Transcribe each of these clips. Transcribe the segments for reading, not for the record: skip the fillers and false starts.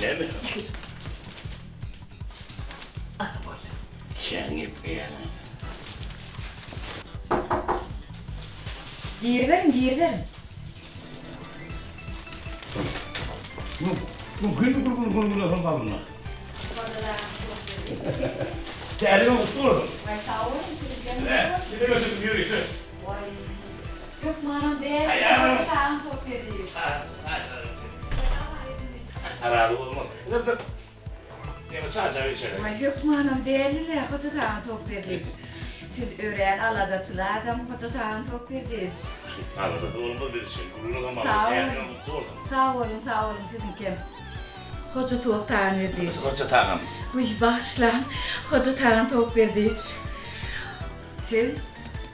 Näme? Ýekeje. Ana boldy. Kän gepleýäň. Giriberiň, giriberiň. Mümkin gül gül gül gül Täze ýyl gutly bolsun. Waý sag boluň siziňkem. Ine, size ötüp ýörite. Waý. Hökmanam däl. Hoja Tagan Tokberdiýewiç. Razy bolmaz. Ine bir Ýene çaý-çaý içelim. Waý hökmanam däldir-ä Hoja Tagan Tokberdiýewiç. Siz örän aladaçyl adam Hoja Tagan Tokberdiýewiç. Aladasy bolmaz biz üçin. Gülgüne Sag boluň. Sag boluň, sag boluň siziňkem. Hoja Tok Taganberdiýewiç. Hoja Tagan. Wiý, bagyşlaň, Hoja Tagan Tokberdiýewiç. Siz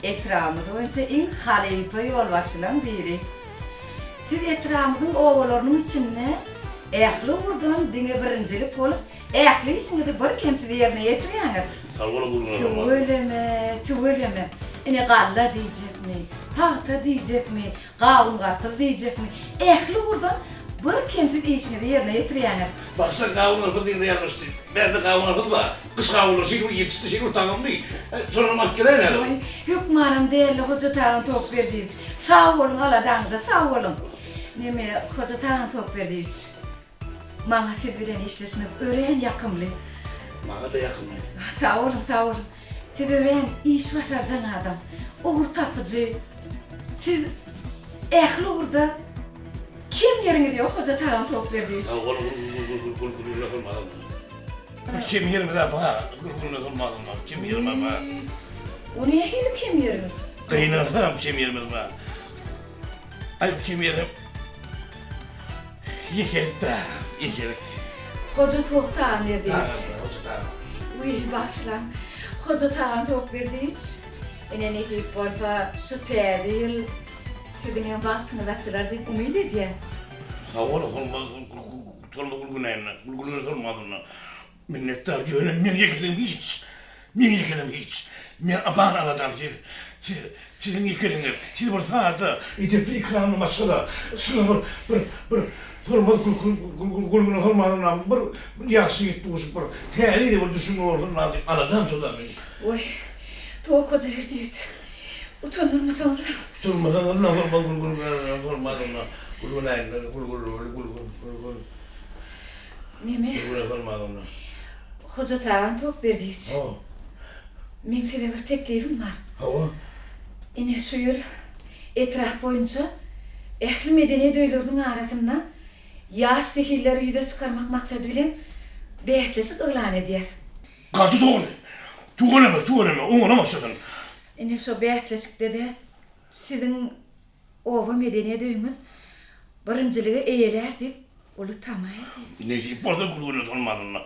etrabymyz boýunça iň halypa ýolbaşçylaryň biri. Siz etrabymyzyň obalarynyň içinde ähli ugurdan diňe birinjilik bolup, ähli işiňizi birkemsiz ýerine ýetirýäňiz. Sag boluň, Gülgüne Tagan. Tüweleme, tüweleme. Ine galla diýjekmi, pagta diýjekmi, Gawun-garpyz diýjekmi, ähli ugurdan bir kemsiz işiňizi ýerine ýetirýäňiz. Başda gawun-garpyz diýende ýalňyşdy. Bärde gawun-garpyz bar. Gyş gawunlary şeýle bir ýetişdi, şeýle bir tagamly. Şonam alyp geläýin häzir. Waý, hökmanam däldi Hoja Tagan Tokberdiýewiç. Sag boluň aladaňyza, sag boluň. Neme, Hoja Tagan Tokberdiýewiç, maňa siz bilen işleşmek örän ýakymly. Maňa-da ýakymly. Sag boluň, sag boluň. Siz örän iş başarjaň adam, ugur tapyjy. Siz ähli ugurda kem ýeriňiz ýok Hoja Tagan Tokberdiýewiç. Sag boluň gül gül gül gül gül Bir kem ýerimiz-ä bar. Gül gülüne solmazynda kem ýerim-ä bar. O nähili kem ýeriňiz? Gynansagam kem ýerimiz bar. Aý bu kem ýerem Ýekelik-dä, ýekelik. Hoja Togtagan Berdiýewiç. Hoja Tagan. Wiý, bagyşlaň. Hoja Tagan Tokberdiýewiç, ine nesip bolsa, şu täze ýyl siziň hem bagtyňyz açylar diýip umyt edýän. Sag bol, solmaz, solmaz gülgünäýine, gülgüne solmaz onda. Minnetdar, ýöne meň ýekeligim hiç. Meň ýekeligim hiç. Men bar aladam siz. Siz, siziň ýekeligiňiz. Siz bir sada, edepli ekramly maşgala. Şuna bir, bir, bir solmaz gülgüne solmazynam bir ýagşy ýigit duşup bir täze ýere bir düşümli bolsun diýip aladam şo-da meniň. Goý, Towuk Hojaberdiýewiç, utandyrmasaňyzam. Utandyrmasaňyzam solmaz gülgüne solmazynda gülgünäýinde gül gül gül gül gül gül. Neme? Hoja Tagan Tokberdiýewiç. Hawa. Meň size bir teklibim bar. Hawa. Ine şu ýyl etrap boýunça ähli medeniýet öýleriniň arasynda ýaş zehinleri ýüze çykarmak maksady bilen bäsleşik yglan edýäs. Gaty dogry. Tüweleme, tüweleme, oňuna başladyn. Ine şo bäsleşikde-de siziň Oba medeniýet öýüňiz birinjiligi eýelär diýip uly tama edýän. Nesip bolsa gül-güle solmazynda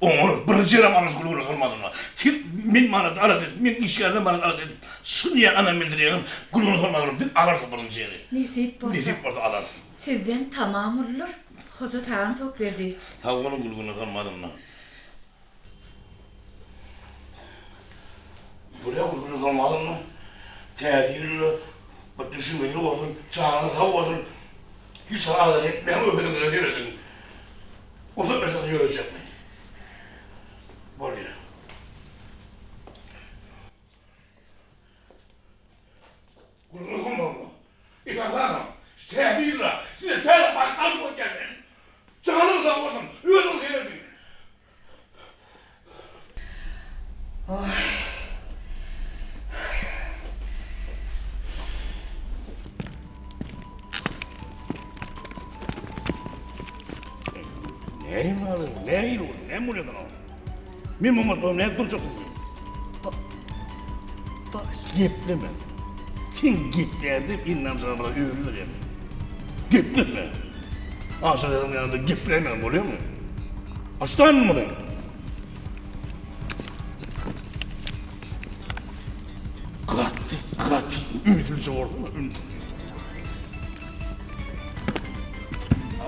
oňarys, birinji ýerem alarys gül-güle solmazynda. Siz men barada alada edip, meň işgärlerim barada alada edip, şunýa ynam bildirýäňiz, gül-güle solmazynda biz alarys birinji ýeri. Nesip bolsa. Nesip bolsa alarys. Sizden tamam uludyr, Hoja Tagan Tokberdiýewiç. Sag boluň gül-güle solmazynda. Bolýa gül-güle solmazynda. Täze ýylda bir düşünmeli bolsun, janyňyz sag bolsun. Hiç zat alada etmäň, özüňize serediň. Uzak mesele ýörejek men. Bolýa. Gürrüň bolma. Esasanam, şu täze ýylda size täze baş arzuw edýän men. Janyňyz sag bolsun, özüňize serediň. Näme boldy? Nähili boldy? Näme bolýar saňa? Men muňa bolsam nädip durjaksyň sen? Gepleme. Sen gepläňde ynamjana biraz özüm bilýän. Gepleme. Aşyr ýanynda gepläýmän bolýarmy? Açdan muny. Gaty, gaty ünslüje bolsana, ünsli.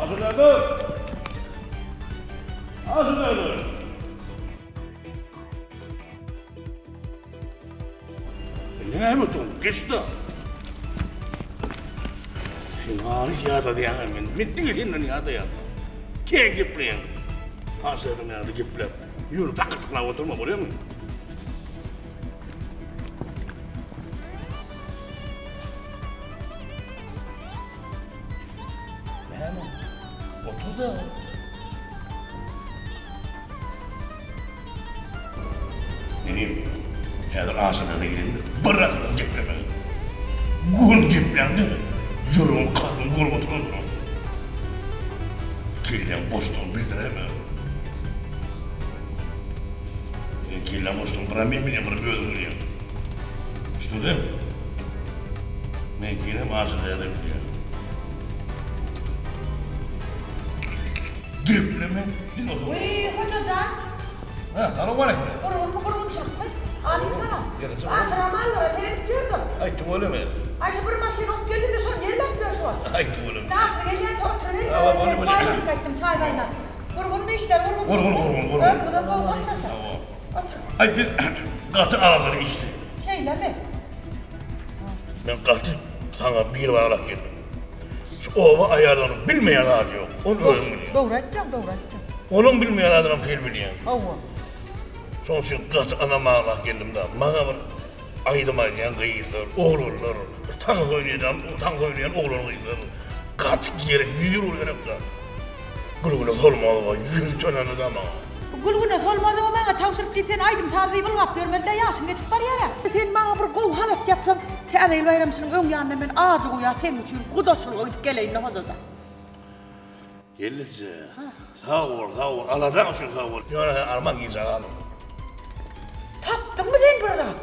Aşyr däde! Aşyr däde! Näme otuň? Geç-de. Sen halys ýadadýaň men. Men diňe senden ýadaýan. Kän gepleýäň. Aşyryň ýanynda gepläp, ýöne takyrtyklap oturma, bolýarmy? Näme? Otur-da. Inim, häzir aşyrlara girende bir agyzam geplemegin. Göni gepläňde ýüregiň kalbyň görüp oturandyr. Kelläň boşdugyny bildiräýme. Seň kelläň boşdugyny bir-ä men bilýän, bir-em özüň bilýäň. Düşdüňizmi? Meňkinem Aşyr däde bilýär. Gepleme, diňe soň. Wiý, Hoja jan. Hä, salowmaleýkim. Gurgunmy, gurgunçylykmy? Alyň salam. Ýerleşip. Aşyr Amanlara seredip ýördüm. Aý, tüweleme. Aý, şu bir maşyn ot geldi-de, şony ýerläp ýör şu wagt. Aý, tüweleme. Indi Aşyr gelýänçä oturyberin. Hawa, boldy, boldy. Çaý berip gaýtdym, çaý gaýnat. Gurgunmy işler, gurgunçylykmy? Gurgun, gurgun, gurgun. Özüňizem gowy, otur aşak. Hawa. Otur. Aý, biz gaty aladaly işdi. Şeýlemi? Men gaty saňa bil baglap geldim. Şu oba aýallarynyň bilmeýän zady ýok. Ony özüň bilýäň. Dogry aýtýaň, dogry aýtýaň. Olaň bilmeýän zadynam sen bilýäň. Hawa. Şonuň üçin gaty ynam baglap geldim-de, maňa bir aýdym aýdýan gyzlar, oglanlar, bir tans oýnaýan, tans oýnaýan oglan-gyzlar gaty gerek, zerur gerek-de. Gülgüne Solmazowa ýüzlenende-de maňa. Gülgüne Solmazowa maňa tabşyryp diýip sen aýdym-saz diýip ylgap ýörmeli-dä, ýaşyň geçip barýar-a. Sen maňa bir gowy halat ýapsaň, Täze ýyl baýramçylygyň öň ýanynda men ajy guýa seň üçin gudaçylyga gidip geleýin-le Hojada. Gelneje, sag bol, sag bol, aladaň üçin sag bol. Ýöne sen arman gijä galdyň. Tapdyňmy sen bir zat?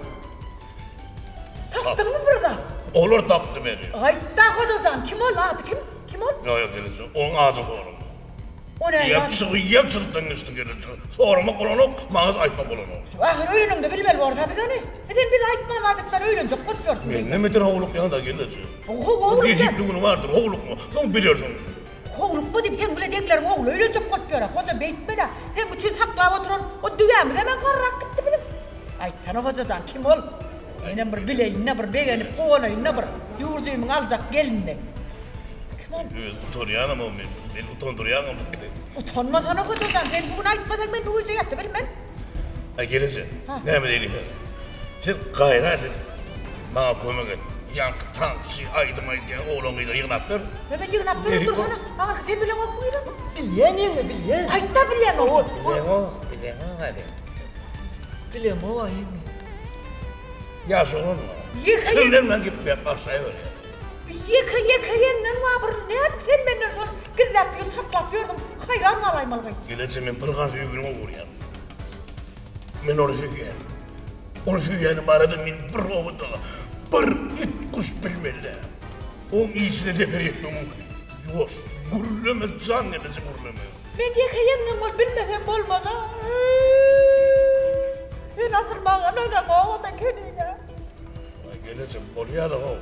Tapdyňmy bir zat? Olar tapdy meni. Aýt-da Hojajan, kim ol, ady kim? Kim ol? Ýok, ýok, gelneje, onuň adyny sorama. O näme? Ýapçygy ýapçylykdan geçdi gelneje. Soramak bolanok, maňa-da aýtmak bolanok. Ahyr öýleniňde bilmeli borda biz ony. Sen bize aýtman adypdan öýlenjek bolup ýörsüň. Menden beter howlukýaň-da gelneje. Howlukýan. Nesipli güni bardyr, howlukma. Soň bilersiň. Howlukma diýip, seň bile deňleriň ogly öýlenjek bolup ýör-ä. Hoja beýtme-dä. Seň üçin saklap oturan o düwämizem-ä garrap gitdi biziň. Aýtsana Hoja jan, kim ol? Menem bir bileýin-de, bir begenip guwanaýyn-da bir ýurjumyň aljak gelinini. Kim ol? Özi utanýanam-ow men. Meni utandyrýaňam. Utanmasana Hoja jan, sen bu gün aýtmasaň men bu gije ýatybilmen. Aý gelneje, näme diýeli sen? Sen gaýrat et, maňa kömek et. Ýaňky tansçy, aýdym aýdýan oglan-gyzlary ýygnap ber. Ýa men ýygnap bererin dursana. Aňyrky sen bileňokmy gyzym? Bilýän ýeňňe, bilýän. Aýt-da bilýän bolsa. Bileňok, bileňok hany. Bilemok-a ýeňňe. Ýaş oglanmy? Ýeke-ýeke. Sirlenmän gepläp başlaýberýär. Ýeke-ýeke ýeňňeň bar bir, nädip sen menden şony gizläp ýör, saklap ýördüň, haýran galaýmaly gyz. Gelneje men bir gan söýginiňe urýan. Men ony söýýän. Ony söýýänim barada men bir obada bir it guş bilmeli däl. Oň işine zeper ýetmegi mümkin. Ýuwaş, gürleme jan gelneje gürleme. Men ýeke ýeňňeň bolup bilmesem bolmaz-a. Sen asyl maňa ynanaňogam ekeniň-ä. Aý gelneje bolýa-da how.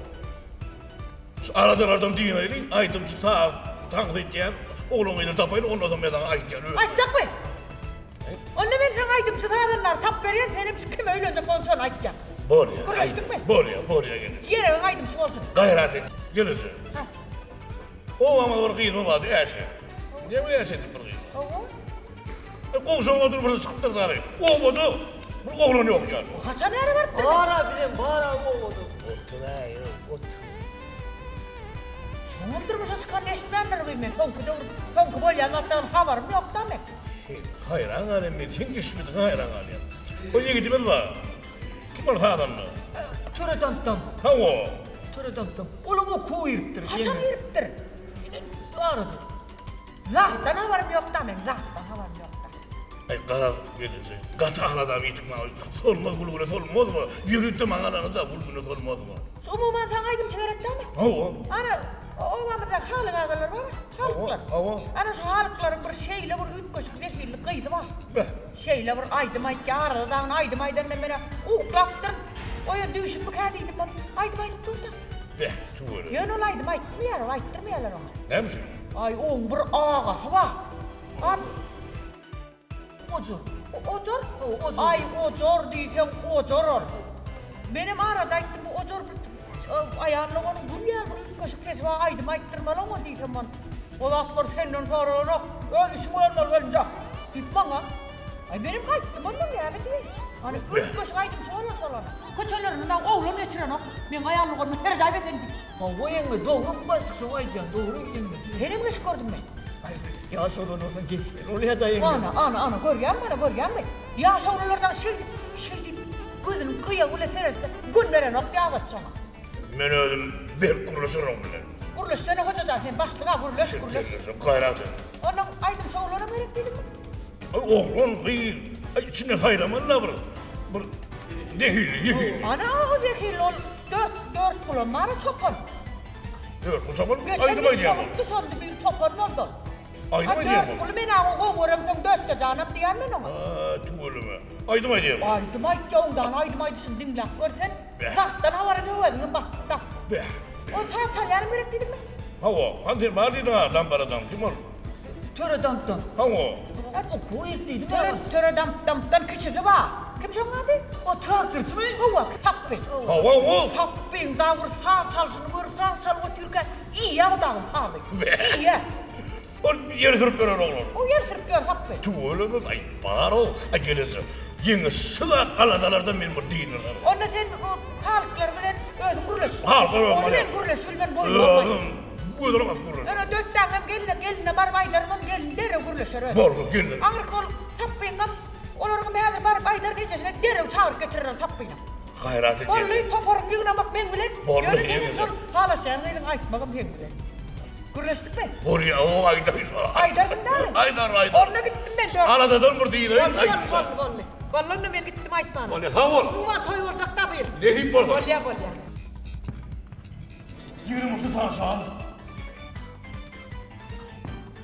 Şu aladalardan dynaýly, aýdymçy saz, tans etýän oglan-gyzlary tapaýyn, ondan soň men saňa aýtýan özüm. Aýtjakmy? Onda men saňa aýdymçy sazandary tapyp berýän, senem şu kime öýlenjek bolsaň şony aýtjaň. Bolýa. Gürleşdikmi? Bolýa, bolýa gelneje. Geregiň aýdymçy bolsun. Gaýrat et, gelneje. Hä. Obamyzda bir gyzymyz bardy, Äşe. Näme Äşe diýip bir gyz. Hawa. E, gowşagyň oturyp birisi çykypdyr dary. Obada bir oglan ýok ýaly. Haçan äre barypdyr? Bar-a bizem, bar-a obada. Otur-aý, otur. Şoňam durmuşa çykanyny eşitmändir gyz men. Soňky döwür, soňky bolýan zatlardan habarym ýok-da men. Haýran galýan men, seň eşitmedigiňe haýran galýan. O ýigidimiz bar. Kim ol sazanda? Töre tamtam. Hawa. Töre tamtam. Olam okuwa giripdir. Haçan giripdir? Arada. Zatdan habarym ýok-da meň, zatdan habarym ýok-da. Aý garaz gelneje, gaty aladam ýetik maňa. Solmaz gülgüne solmazmy? Ýörite maňa alany-da gülgüne solmazmy? Şu umuman saňa aýdymçy gerek dälmi? Hawa. Ana, obamyzda Halyk agalar bar, Halyklar. Hawa. Ana şu Halyklaryň bir şeýle bir üýtgeşik zehinli gyzy bar. Beh. Şeýle bir aýdym aýtýar, arada dagyny aýdym aýdanda men-ä uklapdyryn. Oýa düýşümmikä diýdim, ol aýdym aýdyp dur-da. Beh, tüweleme. Ýöne ol aýdym aýtmaýar, ol aýtdyrmaýarlar oňa. Näme üçin? Aý, oň bir agasy bar. At. Ojar. Ojar? Ojar. Aý, ojar diýseň, ojar ol. Menem arada aýtdym, bu ojar bir aýal oganyň gül ýaly bir üýtgeşik sesi bar, aýdym aýtdyrmaly oňa diýsem, ol. O zatlar senden soralanok, öz işiň bilen bol gelinjek! Diýip maňa. Aý menem gaýtdym ondan näme diýeýin. Hany üýtgeşik aýdymçy bolar şol ana. Köçelerinde dagy oglan geçirenok. Meň aýallygymy herdaý esen diýip. Hawa ýeňňe dogry başlyk şoň aýdýan dogry ýeňňe. Senem geçip gördüňmi? Aý ýaş oglan bolsaň geçmeli bolýada ýeňňe. Ana ana ana görýäňmi ana görýäňmi? Ýaş oglanlar dagy şeýdip şeýdip gözüniň gyýagy bilen seretse gün berenok ýabat şoňa. Men özüm berk gürleşerin oň bilen. Gürleşsene Hojajan sen başlyga gürleş gürleş. Gaýrat et. Onnoň aýdymçy oglanam gerek diýdiňmi? Aý oglan gyz aý içinden saýlamaly-la bir bir nehili nehili. Ana nehili ol dört dört gulam bar-a çopan. Dört gul çopan aýdym aýdýan ol. Geçen şonda bir çopan boldy ol. Aýdym aýdýan ol. Dört guly men aňa gowy göremsoň dörtde janam diýen men oňa. A tüweleme. Aýdym aýdýan ol. Aýdym aýtýa oňdan aýdym aýdyşyny diňläp gör sen. Wagtdan habara öweziňi basdy-da. Beh. Ol saz çalýanam gerek diýdiňmi? Hawa, han sen bar diýdiň-ä, damparadan. Kim ol? Töre dampdan. Hawa. Okuwa girip diýdim Töre, Töre damp, dampdan kiçisi bar. Kim şoň ady? O traktorçymy? Hawa, Sapby. Hawa, ol. Sapbyň dagy bir saz çalşyny gör, saz çalyp otyrka, iýýä o dagyň sazy. Beh. Iýýä. Ol ýer sürüp ýören oglan. O ýer sürüp ýör Hapby. Tüweleme, aý, bar-ow, aý, geleje. Ýeňňe, şu zat aladalardan men bir dynaryn. Onda sen o halyklar bilen özüň gürleş. Halyklar bilen Ony men gürleşip bilmen, boýun bolmaý. Özüm gözüne bakyp gürleşerin. Ýöne dötdäňem gelne, geline baryp aýdarmam, gelin derrew gürleşer özi. Boldy, gelin. Aňyrky ol Hapbyňam, olaryňam häzir baryp aýdaryn ejesine, derrew çagyryp getirer ol Hapbynam. Gaýrat et. Boldy, toparyňy ýygnamak meň bilen. Boldy, Ýöne senem şol halaşýan gyzyňy aýtmagam seň bilen. Gürleşdikmi? Bolýa, o aýdar. Aýdarsyň dämi? Aýdar, aýdar. Onda gitdim men şo. Aladadan bir diýeýin. Boldy, boldy, boldy, boldy. Boldy, onda men gitdim aýtmana. Bolýa, sag bol. Umuman toý boljak-da bu ýyl. Nesip bolsa. Bolýa, bolýa. 26 sany şal.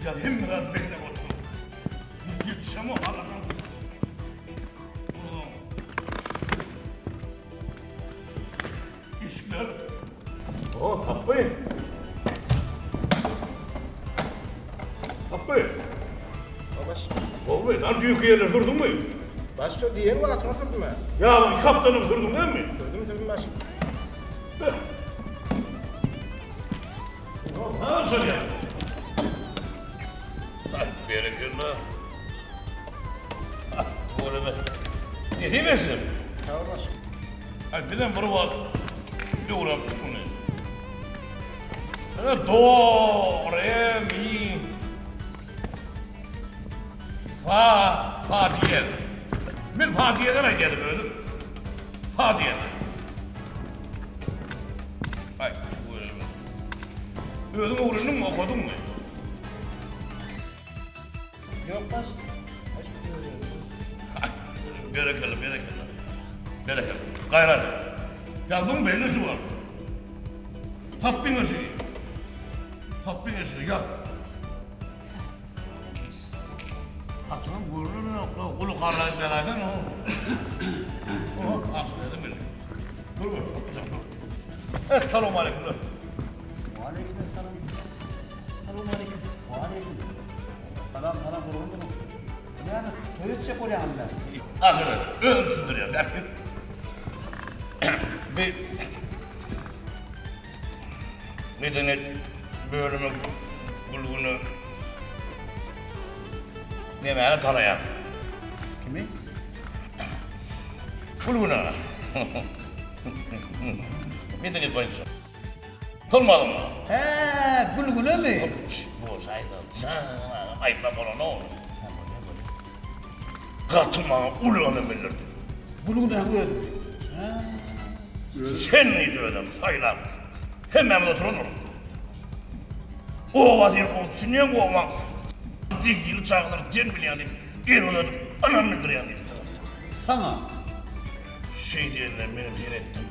Ýa hemme zat belläp otur. Ýetişemok Alladan. Işikler. O, Tapby. Tapby. Baş. Gowy, lan düýki ýerler sürdüňmi? Başda diýen wagtyňa sürdüm-ä. Ýa, iki haftanam sürdüň dälmi? Sürdüm, sürdüm baş. Beh. Ha, sürýär. Ay, berekella. Ah, tüweleme. Nesip etsin. Sag ol baş. Ay bizem bir wagt öwrenipdik muny. Ene do, re, mi, fa, fa diýez. Men fa diýezden aýdýardym özüm. Fa diýez. Ay, tüweleme. Özüň öwrendiňmi, okadyňmy? Ýok baş. Berekella, berekella. Berekella. Gaýrat et. Ýazdyňmy belli şu wagt? Tapdyň eşigi. Tapdyň eşigi, ýaz. Hatynyň görneni ýok. Guly garlaýyp ýazaýsan o. Oha, açyk ýazan belli. Dur, dur, tapyjak dur. Essalawmaleýkum. Waleýkim essalam. Salowmaleýkim. Waleýkim. Salam, salam, gurban bolun. Näme, toý etjek bolýaňmy näme? Aşyr, özüm düşündirýän, bäh. Bi Medeniýet bölümi gülgüne nemäni tanaýar? Kimi? Gülgüne. Medeniýet boýunça. Tolmadyňmy? Hä, Gülgünemi? Şşt, bolşaýda, jan, aýtma bolanok. Gaty maňa uly ynam bildirdi. Gülgünäň özümi? Hä. Sen diýdi özem, saýlap. Hemmämiz oturanmyrys. Oba sen gowy düşünýäň, obaň zehili çagalary sen bilýäň diýip, el uzadyp, ynam bildirýän diýdi. Saňa? Şeý diýende menem seretdim.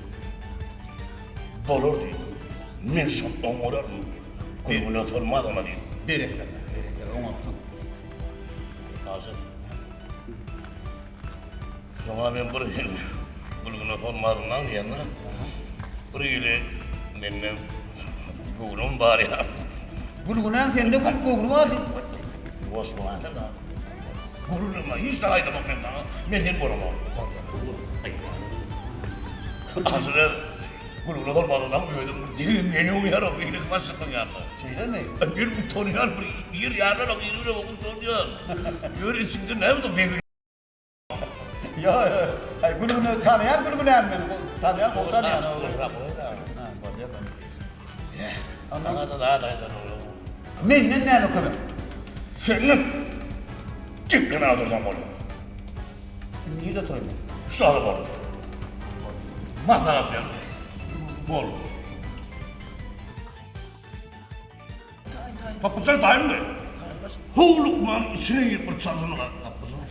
Bolar diýdim. Men şony oňararyn. Gülgüne solmaz ona diýdim. Berekella, berekella, oňarsyň. Aşyr. Şoňa men bir hili gülgüne solmazyndan diýende, bir hili mende göwnüm bar ýa. Gülgünäň sende köp göwni bar diýip. Ýuwaş bolaýsana. Gürleme, hiç zat aýdamok men saňa. Men seni boramok. Aşyr. Gülgüne bolmadygyna özüm bir dilim meniň ýaram beýleki başlyklaryň ýanynda. Şeýlemi? Men utanýan bir ýer ýarylanok ýeri bilen utanýan. Ýör içiňde näme dur begil. Ýok, ýok. Aý Gülgüne tanaýan Gülgünäni men. Tanaýan, gowy tanaýan. Ha, bolýar. Saňa da zat aýdan oglum. Menden näme kömek? Senden geplemän otursaň bolýar. Nirede oturaýyn men? Şu ýerde bol. Maslahat ber. Bol. Tapyljak daýymdy. Howlukman içine girip bir çalyny gapysyny.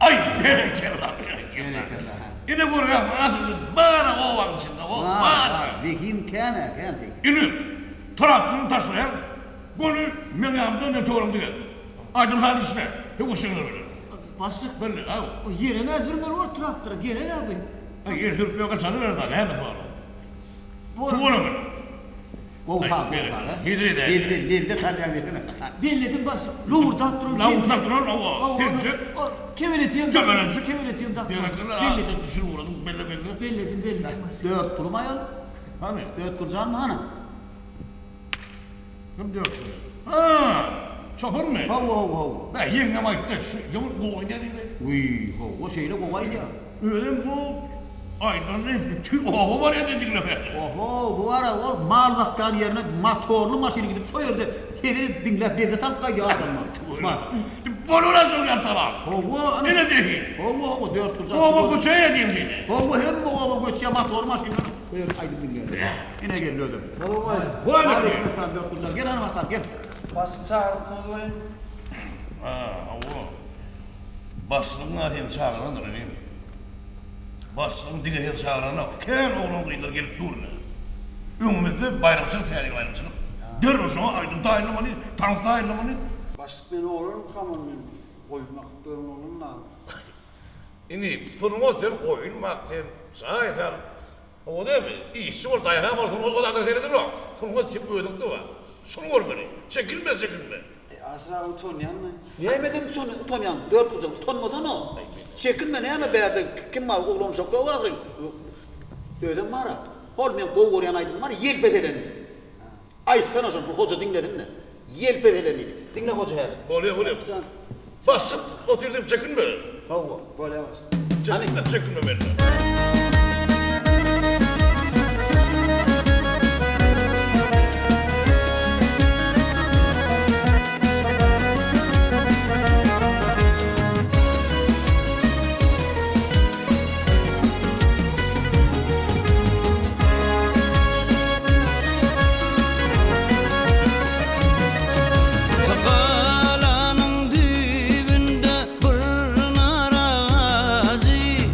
Aý, berekella, berekella. Berekella, ha. Ine görýäňmi, asyl bar obaň içinde, o bar. Zehin kän-ä, kän zehin. Ine, traktoryny taşlaýaň, göni meň ýanymda ne töweregimde gel. Aýdym-saz işle, höwesjeňler bilen. Başlyk, Belli, aw. o ýerem-ä sürmeli bor traktora, gerek-ä bu. Aý, ýer sürüp ýörkä çalyber-dä, nämesi bar oň. Bor. Tüweleme. Gowy saz, gowy saz, a? Hezil edäýdim. Hezil ed, lezzet alýaň desene. Belledim başlyk, lowurdap duran. Lowurdap duran, hawa, penjek. Kebelejigem, Kebelejik. Kebelejigem dakmaly. Berekella, Belledim. Düşünip ugradyň, belle, belle. Belledim, belledim başlyk. Dört pulum aýol. Hany? Dört puljanmy hany? Kim dört pul? Ha, çopanmy? Hawa, hawa, hawa. Bä, ýeňňem aýtdy, şu ýyl gowy aýdýar diýdi. Wiý, hawa, şeýle gowy aýdýar. Özem bu. Aýdan bütin oba barýar diňleme. Oho, bu bara ol mal bakýan ýerine motorly maşyn gidip şo ýerde hezil edip diňläp lezzet alyp gaýdýar adamlar. Bolar-a şol ýaltalar. Hawa, ana. Ine zehin. Hawa, hawa, dörtburçak. Oba göçäýýär diýen şeýle. Hawa, hemme oba göçýär motorly maşynlar. Şo ýerde aýdym diňleýärler. Ine geldi özem. Salowmaleýkim. Waleýkim essalam dörtburçak. Gel hany bakalym, gel. Başlyk çagyrypsyňyz welin. Ha, hawa. Başlygyň-a seni çagyrandyr inim. Başlygyň diňe seni çagyranok, kän oglan-gyzlar gelip dur ine. Öňümizde baýramçylyk, täze ýyl baýramçylyk. Derrew şoňa aýdym taýynlamaly, tans taýynlamaly. Başlyk men oglanmykam ony men goýun bakyp ýören oglan-da. Inim, sungat sen goýun bak sen, jaý sal. Hawa dälmi? Işçi bol, daýhan bol, sungat o zada seredilok. Sungat seň özüňde bar. Şuny görmeli. Çekinme, çekinme. Aşyr aga utanýanmy? Nämeden utanýaň, dörtburçak, utanmasana. Çekinme, näme bärde kim bar, oglan-uşak ýok ahyryn. Özem bar-a. Hol meň gowy görýän aýdymym bar, Ýel peselenli. Aýtsana şony, bu hoja diňlesin-de. Ýel peselenli. Diňle hoja häzir. Bolýa, bolýa. Bassyp otyr diýip çekinme. Hawa. Bolýa başlyk. Çekinme, çekinme menden. Galanyň düýbünde bir nar agajy.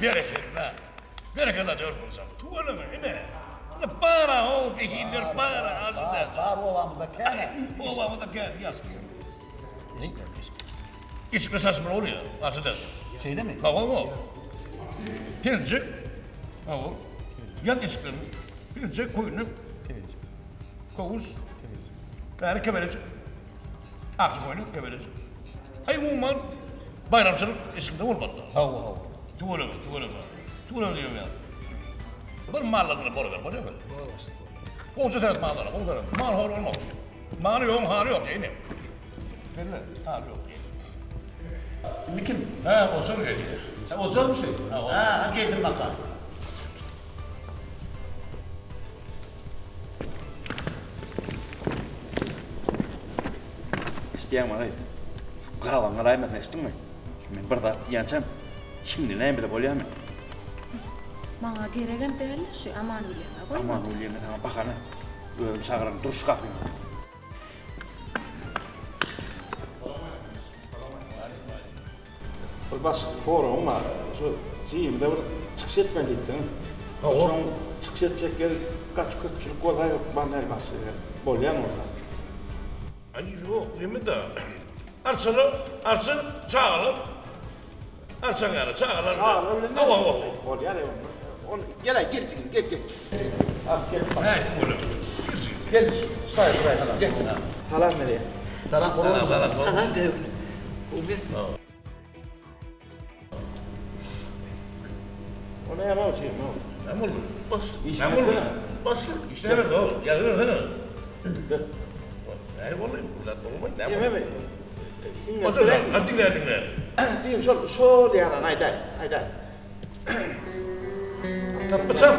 Berekella. Berekella Dörtgurjak. Tüweleme, ine. Ine bar-a o zehinler bar-a Hajy däde. Bar, bar obamyzda kän. Obamyzda kän, ýaz. Içki saçma bolýar, Hajy däde. Şeýlemi? Hawa, hawa. Penjek. Hawa. Ýaz eşiklerini. Penjek, köýnek. Kowus. Bäri kebelejik. Akja köýnek, kebelejik. Aý, umuman, baýramçylyk eşiginde bolmaly. Hawa, hawa. Tüweleme, tüweleme. Tüweleme diýen ýaly. Bir mallar bilen boluber, bolýarmy? Gowja seret mallara, gowy seret. Mal hor bolmaz. Maly ýoguň haly ýok, ine. Belli, haly ýok. Indi kim? Hä, Ojar gelýär. Hä, Ojarmy şu? Hä, hany gelsin baka. Eşidýäňmi gyz? Şu gabaň galaýmasyn eşitdiňmi? Şu men bir zat diýýänçäm, şindi näme-de bolýamy? Maňa geregem däl-le şu Amangül ýeňňe goýmaly. Amangül ýeňňe saňa bahana. Özüm çagyran dur şu gapyňa. Bir başga soragym bar. Şu jigimde bir çykyş etmeli diýipsiňiz. Şoň çykyş etjek ýeri gaty köpçülik bolsa hökman näme başga bolýan bolsa. Aý ýok neme-de. Arçalar, arça çagalar. Arçaň ýaly çagalar bilen. Çagalar bilen Hawa hawa. Bolýar onda. Ony gel gel jigim gel gel. Al gel. Häý tüweleme. Gel jigim. Gel şu taýda duraý. Geç. Salam berýän. Salam Salam salam. Salam bergin. Gowy. O näme o jigim o? Näme boldy? Bas. Näme boldy? Bas. Işläber dogry. Ýazybersene. Näme boldy? Bu zat bolmaý. Näme Ýememi? Otur sen. Hadi diňle diňle. Jigim şol şol ýalan aýdaý. Aýdaý. Tapyçam.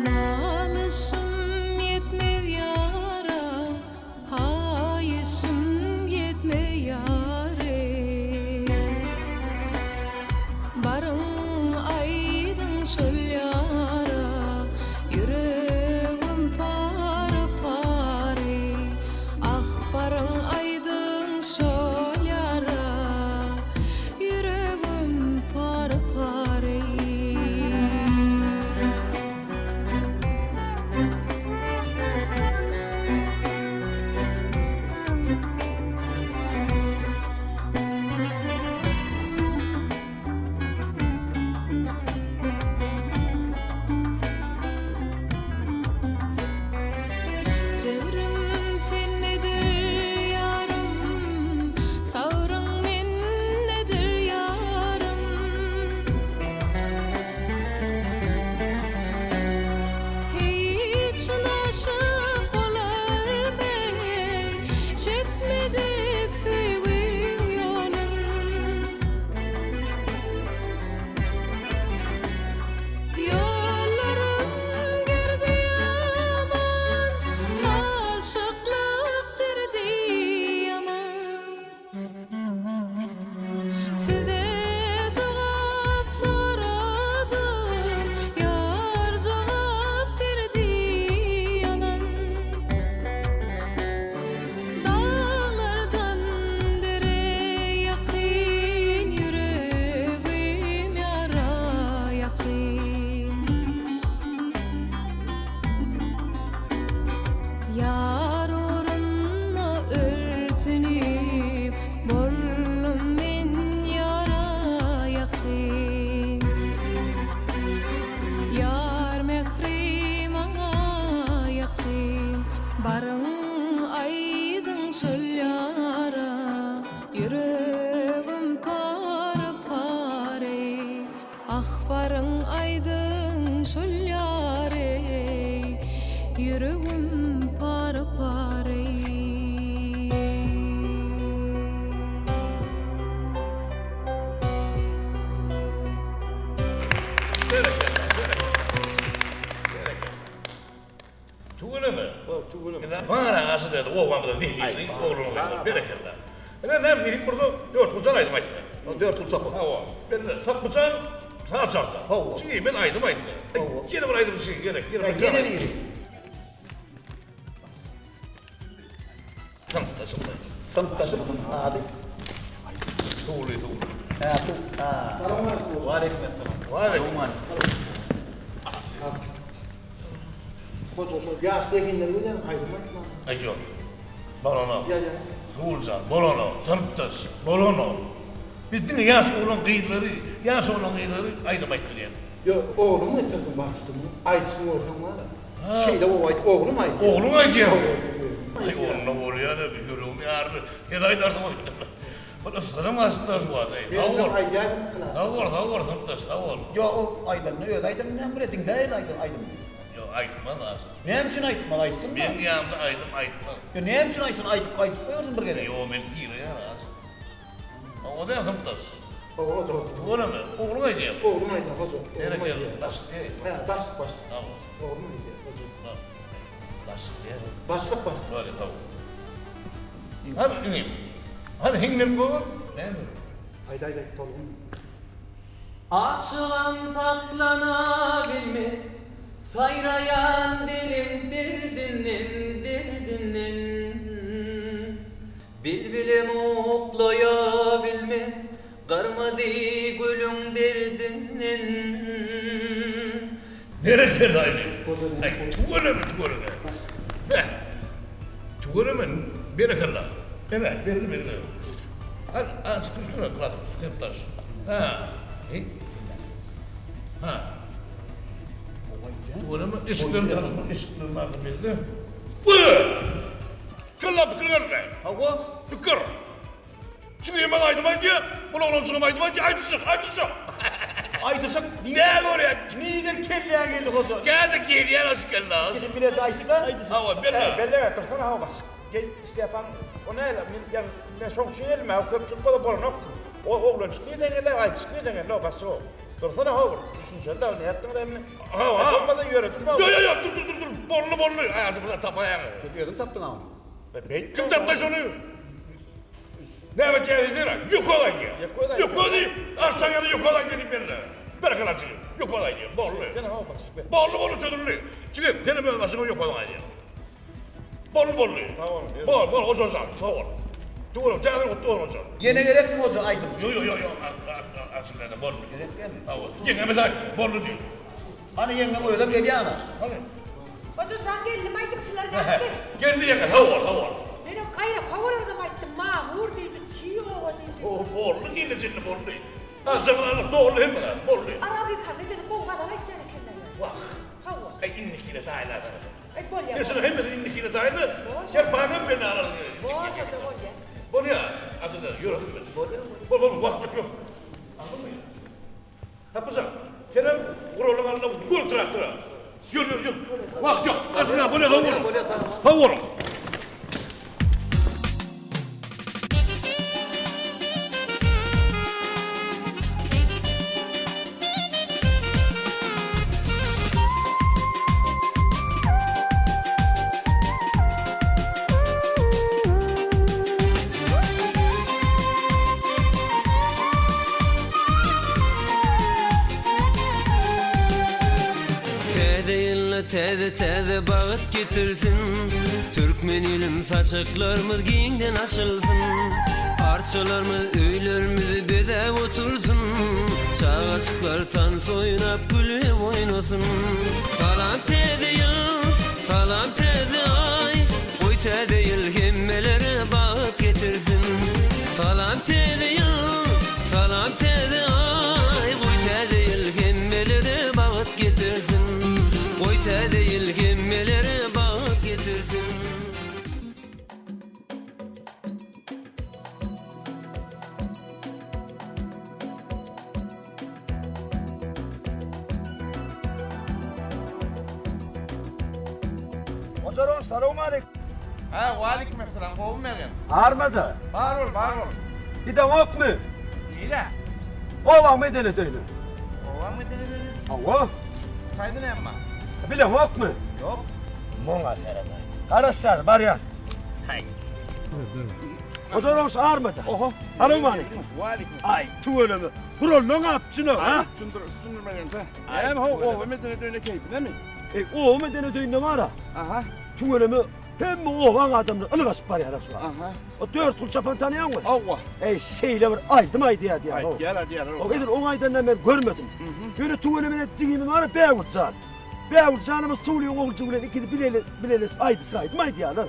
Nalyşym ýetmez ýara, Haýyşym ýetmez ýary. Baryň aýdyň şol ýara, Ýüregim pary-pary. Ah, baryň aýdyň şol ýara, Ýüregim pary-pary. Jebrim sendedir ýarym, Sabryň mendedir ýarym. Hiç naşyp bolarmy, Çekmedik söýgiň ýolun. Ýollarym gerdi ýaman, Aşyklyk derdi ýaman. Size jogap soradym, Ýar jogap berdi ýalan. Daglardan dere ýakyn ýüregim ýara ýakyn. Ýar ugrunda örtenip boldum men ýara ýakyn. Ýar mähri maňa ýakyn. Baryň aýdyň şol ýara, ýüregim pary-pary. Ah baryň aýdyň şol ýary, ýüregim pary-pary. Berekella, berekella. Berekella. Tüweleme. Tüweleme. Ine bar agasy dedi, obamyzda zehinli oglan Berekella. Ine näme diýip burada Dörtguljak aýdym aýtdy. Dörtguljak. Hawa. Belli, Sapbyjan saz çalsa. Hawa. Çimen aýdym aýtdy. Hawa. Ýene bir aýdym gerek. Ýene biri. Synpdaşym aýdym. Synpdaşym ady? Suwly, suwly. Hä, suw. Hä. Waleýkim essalam. Waleýkim. Hoja şol ýaş zehinler bilen aýdym aýtmaly. Aýdýan. Bolanok. Suwuljan, bolanok. Synpdaş, bolanok. Biz diňe ýaş oglan gyzlary, ýaş oglan gyzlary aýdym aýtdyrýas. Ýok, oglumy getirdim bagyşlaň. Aýdyşyny görseň bar-a. Şeýle gowy aýt, oglum aýdýar. Ogluň aýdýarmy? Aý, onda bolýar-a, ýüregim ýaryldy. Sen aýdarsyň öýtdüm. Bir ysgynam gaçdy-da şu wagt-aý. Sag bol. Sag bol, sag bol, synpdaş, sag bol. Ýok, ol aýdanyny özi aýdanyny näme bilýär, diňläýeli aýdymyny. Ýok, aýtmaz aşa. Näme üçin aýtmaz, aýtsyn-da. Meň ýanymda aýdym aýtmaz. Ýa näme üçin aýtsyn, aýdyp, aýdyp goýbersin bir gezek. Ýok, meni sylaýar aşa. Hawa däl, synpdaş. Hawa, hoja. Tüweleme, ogluň aýdýar. Oglum aýdýar, hoja. Berekella, başlyk diýäýin. Hä, başlyk, başlyk. Sag bol. Oglum aýdýar, hoja. Başlyk diýäýin. Başlyk, başlyk. Bolýar, sag bol. Hany, inim. Hany, hiňlenip goý. Näme? Aýt, aýt, aýt, tolgun. Aşygam saklanabilmez, Saýraýan dilim derdinden, derdinden. Bilbilem uklaýabilmez, Gyrmyzy gülüň derdinden. Berekella inim. Aý, tüweleme, tüweleme. Beh. Tüweleme, berekella. Ene, belli belli. Hany, azajyk düşdüre, klas, synpdaş. Ha. Heý. Ha. Tüweleme, eşiklerini tanyşmak, eşiklerini bardy belli. Bü! Kella pikir geldi. Hawa. Pikir. Çyňyma aýdym aýdýar, bul oglanjygam aýdym aýdýar, aýdyşyk, aýdyşyk. Aýdyşyk. Nä görýän? Nireden kelläň geldi hoja? Käde gelýär aç kellä. Gidip bileti aýtsa. Hawa, belle. Belle dursana hawa baş. Gel Stepan, o näle? Men ýa men şoň üçin geldim, ha köpçülik bolsa bolanok. O oglanjyk nireden geldi, aýdyşyk nireden geldi, o başga o. Dursana hawa, düşünşeli da, nätdiňiz emmi? Hawa. Bolmasa ýöredip Ýo, ýo, ýo, dur, dur, dur, dur. Bolly, bolly. Aýasy bir zat tapaýaň. Özüň tapdyň a ony. Kim tapdy şony? Näme diýýär? Ýok aýdýar. Ýok diýip, arçan ýaly ýok aýdýar diýip belle. Berekella jigim. Ýok aýdýar. Boldy. Boldy, boldy çözüldi. Jigim, senem öz başyňa ýok aýdýar. Boldy, boldy. Bol, bol, hoja jan, sag bol. Dogry, täze gutly bolsun hoja. Ýene gerekmi hoja aýdym? Ýok, ýok, ýok, ýok, boldy. Gerek dälmi? Hawa. Ýeňňemiz aýt, boldy diý. Hany ýeňňeň özem gelýär ana. Hany. Hoja jan geldim aýdymçylar nätdi? Geldi ýeňňe sag bol sag bol. Menem gaýra hawalardam aýtdym Mamur diýdi çig oba diýdi. O boldy gelnejenli boldy. Azjagyn alyp doldy hemme zat boldy. Arabikany ejesi gowy gazal aýtýan ekenler. Wah. Hawa. Aý indikine taýynlasana. Aý bolýa. Sen şuny hemmesini indikine taýynla. Serpaýyny hem men alaryn. Bor hoja bolýa. Bolýa. Aslynda ýöresin biz. Bolýa bolýa. Bol bol wagt ýok ýok. Aldyňmy? Tapyjak. Senem guralyň alnyna gol traktora. Ýör, ýör, ýör. Wagt ýok. Aslynda bolýa, sag boluň. Sag boluň. Täze ýylda täze-täze bagt getirsin, Türkmen ilim saçaklarymyz giňden açylsyn, Arçalarymyz öýlerimizi bezäp otursyn, Çagajyklar tans oýnap gülüp oýnasyn. Salam täze ýyl, salam täze aý, Goý täze ýyl hemmelere bagt getirsin. Salam täze ýyl, salam täze aý, Goý täze ýyl hemmelere bagt getirsin. Goý täze ýyl hemmelere bagt getirsin. Hojaron, salowmaleýkim. Hä, waleýkim essalam, gowymy Mergen? Armada. Bar bol, bar bol. Gideňokmy? Nirä? Obaň medeniýet öýüne. Obaň medeniýet öýüne? Hawa. Haýsy näme bar? Bileňokmy? Ýok. Muňa seredaý. Garaşýan, barýan. Haý. Hojaron, armada. Oho. Salowmaleýkim. Waleýkim. Aý, tüweleme. Gurallaň apçyny, ha? Üçündür, üçündür Mergenje. Näme ho, oba medeniýet öýüne keýpinemi? Eý, oba medeniýet öýünde bar-a. Aha. Tüweleme. Hemme obaň adamlary ylgaşyp barýarlar şu wagt. Aha. O Dörtgül çapany tanaýaňmy? Hawa. Eý, şeýle bir aýdym aýdýar diýýär. Aýdýar, aýdýar. O edil oň aýdanyny men görmedim. Ýöne tüweleme jigimiz bar, Bägül jan. Bägül janymyz Suwlyň oguljygy bilen ikisi bilele bileleşip aýdyşyk aýdym aýdýarlar.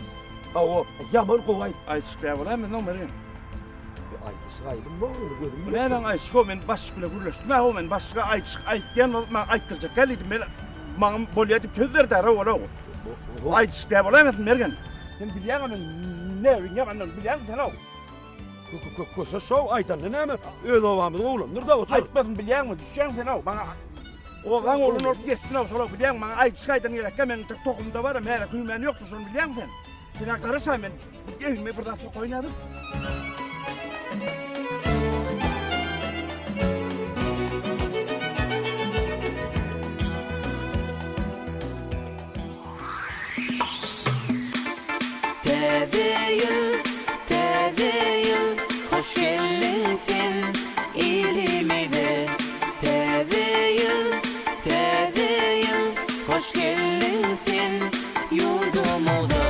Hawa, ýaman gowy aýdym. Aýdyşyk däl bolaýmaz, Mergen. Aýdyşyk aýdym bu, indi gözüm. Bu nämäň aýdyşygy o, men başlyk bilen gürleşdim, hä, o men başlyga aýdyşyk aýtýan bolup maňa aýtdyrjak däl diýdim, men maňa bolýa diýip söz berdi hä, ol ogul. Aýdyşyk däl bolaýmasyn, Mergen. Sen bilýäň-ä men näbiň ýamandygyny bilýäň sen-ow. Köse şow aýdanda näme, öz obamyzyň oglandyr-da o. Aýtmasyn bilýäňmi, düşýäň sen-ow, maňa obaň ogluny bolup geçsin-ow, şol-ow bilýäň, maňa aýdyşyk aýdan gerekkä, meniň tohumda bar-a, märe güýmän ýokdur, şony bilýäňmi sen? Sen-ä garaş-a men egnime bir zat sokaýyn häzir. Täze ýyl, täze ýyl, hoş geldiň sen ilimize. Täze ýyl, täze ýyl, hoş geldiň sen ýurdumyza.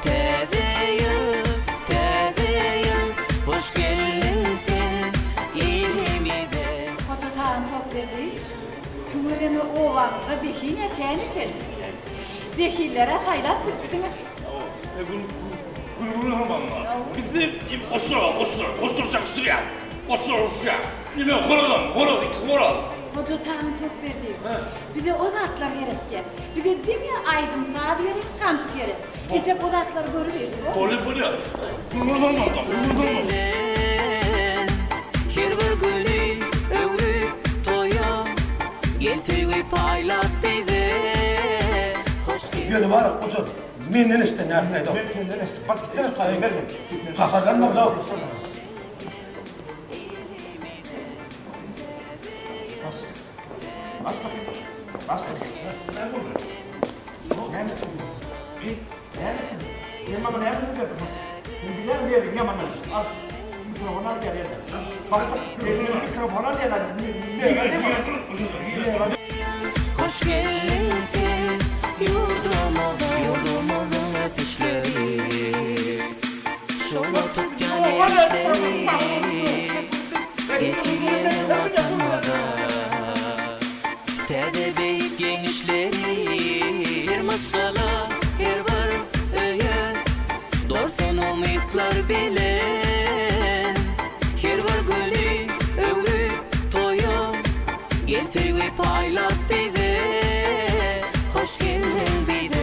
Täze ýyl, täze ýyl, hoş geldiň sen ilimize. Hoja Tagan Tokberdiýewiç, tüweleme obaňyzda zehin-ä kän eken. Zehinler-ä saýlap bilipsiňiz. Gül gül bolmaly. Bizde goşlar, goşlar, goşlar çakyşdyrýar. Goşlar uruşýar. Ine horazam, horaz, iki horaz. Hoja Tagan Tokberdiýewiç, bize o zatlar gerek däl. Bize diňe aýdym-saz gerek, tans gerek. Entek o zatlary görübiris. Bolýar, bolýar. Gül gül bolmaly, gül gül bolmaly. Her bir güni öwrüp toýa, Gel söýgi paýlap bize. Hoş geldiň. Ýöne bar, goja, menden eşden närsini aýdaw. Men senden eşitdim. Bak gitdene şu Mergen. Gaharlanma, bla. Basdyk. Basdyk. Näme boldy? Näme? Näme? Sen maňa näme diýdiň? Men bilýän ýeriň ýamanyny. Al. Mikrofon al gel ýerden. Basdyk. Mikrofon al gel. Hoş geldiň sen ýurdumyza Ýurdumyzyň ösüşleri Şola tutýan erişleri Getir ýene Watanymyza Täze beýik ýeňişleri Her maşgala, her bir öýe Dolsun umytlar bilen Her bir güni öwrüp toýa Gel söýgi paýlap bize Hoş geldiň bize.